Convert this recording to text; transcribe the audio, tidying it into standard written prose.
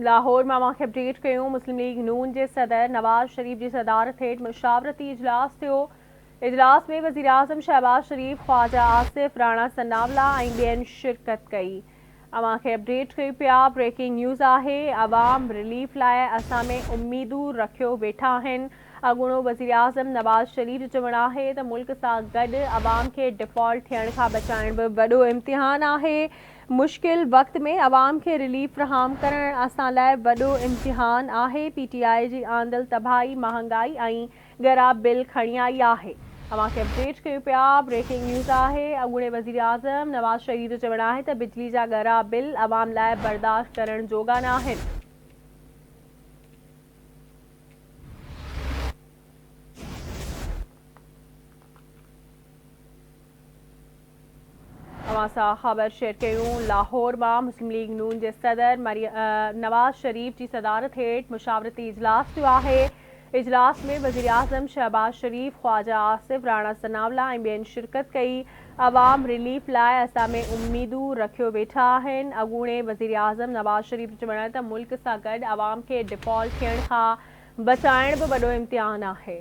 لاهور مان اوهان کي اپڊيٽ ڪيون مسلم ليگ نون جي صدر نواز شريف جي صدارت هيٺ مشاورتي اجلاس ٿيو. اجلاس ۾ وزيراعظم شهباز شريف، خواجه آصف، راڻا ثناءالله ۽ ٻين شرڪت ڪئي. اوهان کي اپڊيٽ ڪيون پيا بريڪنگ نيوز آهي عوام رليف لاء اسان ۾ اميدون رکيو ويٺا آهن. اڳوڻو وزيراعظم نواز شريف جو چوڻ آهي ته ملڪ سان گڏ عوام کي ڊيفالٽ ٿيڻ کان بچائڻ به وڏو امتحان آهي. مشڪل وقت ۾ عوام کي رليف فراهم ڪرڻ اسان لاء وڏو امتحان آهي، پي ٽي آء جي آندل تباهي، مهانگائي ۽ ڳرا بل کڻي آئي آهي. اوهان کي اپڊيٽ ڪيون پيا، بريڪنگ نيوز آهي، اڳوڻي وزيراعظم نواز شريف جو چوڻ آهي ته بجلي جا ڳرا بل عوام لاء برداشت ڪرڻ جوڳا ناهن. اوهان سان خبر شيئر ڪيون لاهور مان مسلم ليگ نون جي صدر نواز شريف جي صدارت هيٺ مشاورتي اجلاس ٿيو آهي اجلاس ۾ وزيراعظم شهباز شريف خواجه آصف راڻا ثناء الله ۽ ٻين شرڪت ڪئي عوام رليف لاء اسان ۾ اميدون رکيو ويٺا آهن اڳوڻي وزيراعظم نواز شريف جو چوڻ آهي ته ملڪ سان گڏ عوام کي ڊيفالٽ ٿيڻ کان بچائڻ به وڏو امتحان آهي.